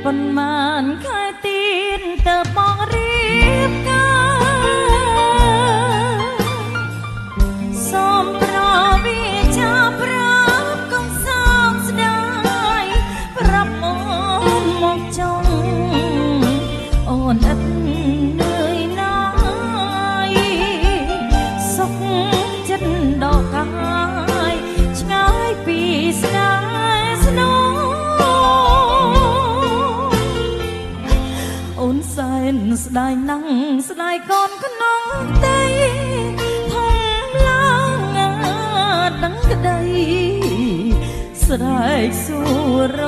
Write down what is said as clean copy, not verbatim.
ប៉ុន្មានខែទៀតទៅបងរៀបការសូមប្រវិជាប្រាប់កុំសោកស្ដាយប្រាប់មកមកចង់អូនឥតនឿយណាយសុខចិត្តដកកាយឆ្ងាយពីស្នេហ៍ស្នងអូនសែនស្ដាយណាស់ស្ដាយកូនក្នុងផ្ទៃធំឡើងដឹងក្តីស្រែកសួរ